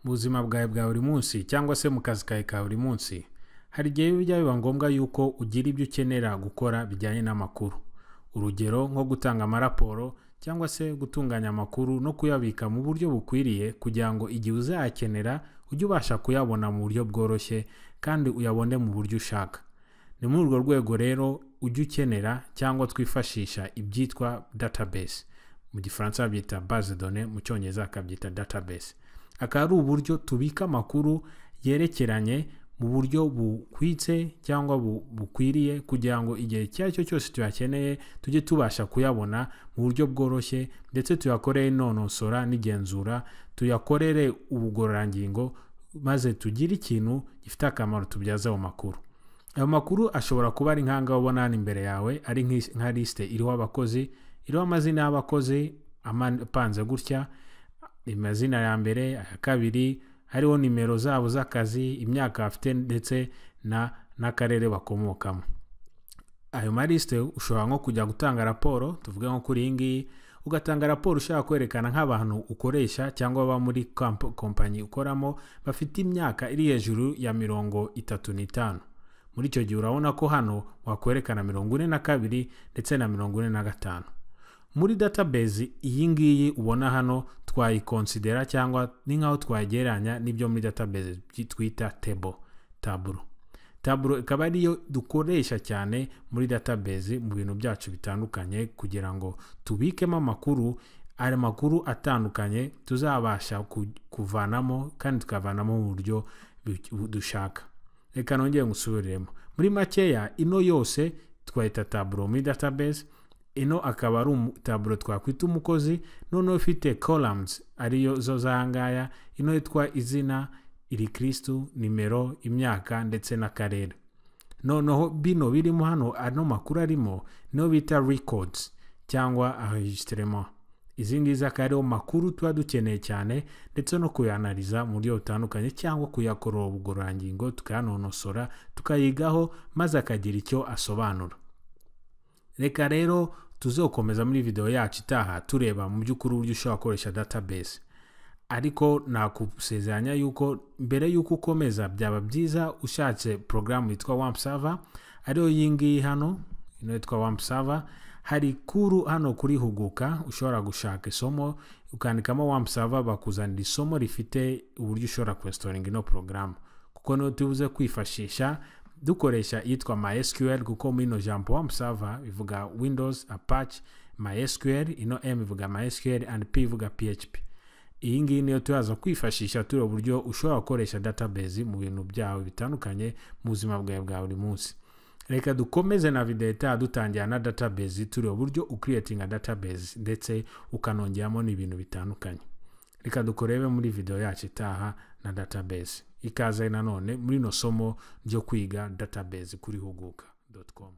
Mu buzima bwawe bwa buri munsi cyangwa se mu kazi kawe ka buri munsi, hari igihe bijya biba ngombwa yuko ugira ibyo ukenera gukora bijyanye n'amakuru. Urugero nko gutanga amaraporo cyangwa se gutunganya amakuru no kuyabika mu buryo bukwiriye kugira ngo igihe uzayakenera ujye ubasha kuyabona mu buryo bworoshye kandi uyabone mu buryo ushaka. Ni muri urwo rwego rero ujya ukenera cyangwa twifashisha ibyitwa database. Mu Gifaransa babyita base de données, mu Cyongereza bakabyita database. Akaba ari uburyo tubika amakuru yerekeranye mu buryo bukwitse cyangwa bukwiriye kugira ngo igihe icyo ari cyo cyose tuyakeneye tujye tubasha kuyabona mu buryo bworoshye, ndetse tuyakorere inonosora n'igenzura, tuyakorere ubugororangingo, maze tugire ikintu gifite akamaro tubyaza ayo makuru. Ayo makuru ashobora kuba ari nk'ahangaha ubona hano imbere yawe, ari nka lisite iriho abakozi, iriho amazina y'abakozi apanze gutya, amazina ya mbere, aya kabiri, hariho nimero zabo z'akazi, imyaka bafite ndetse n'akarere bakomokamo. Ayo malisite ushobora nko kujya gutanga raporo, tuvuge nko kuri iyi ngiyi, ugatanga raporo ushaka kwerekana nk'abantu ukoresha cyangwa baba muri kompanyi ukoramo bafite imyaka iri hejuru ya 35. Muri icyo gihe urabona ko hano wakwerekana 42 ndetse na 45. Muri database iyi ngiyi ubona hano twayikonsidera cyangwa ni nkaho twagereranya n'ibyo muri database twita table, tableau. Tableau ikaba ariyo dukoresha cyane muri database mu bintu byacu bitandukanye kugira ngo tubikemo amakuru, ayo makuru atandukanye tuzabasha kuvanamo kandi tukavanamo mu buryo dushaka. Reka nongere ngusubiriremo. Muri makeya ino yose twayita tableau muri database, ino akaba ari tableau twakwita umukozi, noneho ifite columns ariyo zo zangaya, ino yitwa izina, iri kristu, nimero, imyaka ndetse n'akarere. Noneho bino birimo hano, ano makuru arimo niyo bita records cyangwa enregistrement. Izi ngizi akaba ariyo makuru tuba dukeneye cyane ndetse no kuyanaliza mu buryo butandukanye cyangwa kuyakorera ubugororangingo tukayanonosora tukayigaho maze akagira icyo asobanura. Reka rero tuzokomeza muri video yacu itaha tureba mu by'ukuri uburyo ushobora gukoresha database. Ariko nakusezeranya yuko mbere yuko ukomeza byaba byiza ushatse porogaramu yitwa WAMP server, ariyo iyi ngiyi hano, ino yitwa WAMP server. Hari kuru hano kuri Huguka ushobora gushaka isomo ukandikamo WAMP server, bakuzanira isomo rifite uburyo ushobora kwinstalinga ino porogaramu, kuko niyo tubuze kwifashisha dukoresha iyitwa MySQL, kuko muri ino jambo WAMP server bivuga Windows, Apache, MySQL, ino M ivuga MySQL and P ivuga PHP. Iyi ngiyi niyo turaza kwifashisha tureba uburyo ushobora gukoresha database mu bintu byawe bitandukanye mu buzima bwawe bwa buri munsi. Reka dukomeze na video itaha dutangira na database, tureba uburyo ucreatinga database ndetse ukanongeramo n'ibintu bitandukanye. Reka dukorebe muri video yacu itaha na database. Ikaze nanone muri ino somo ryo kwiga database kuri huguka.com.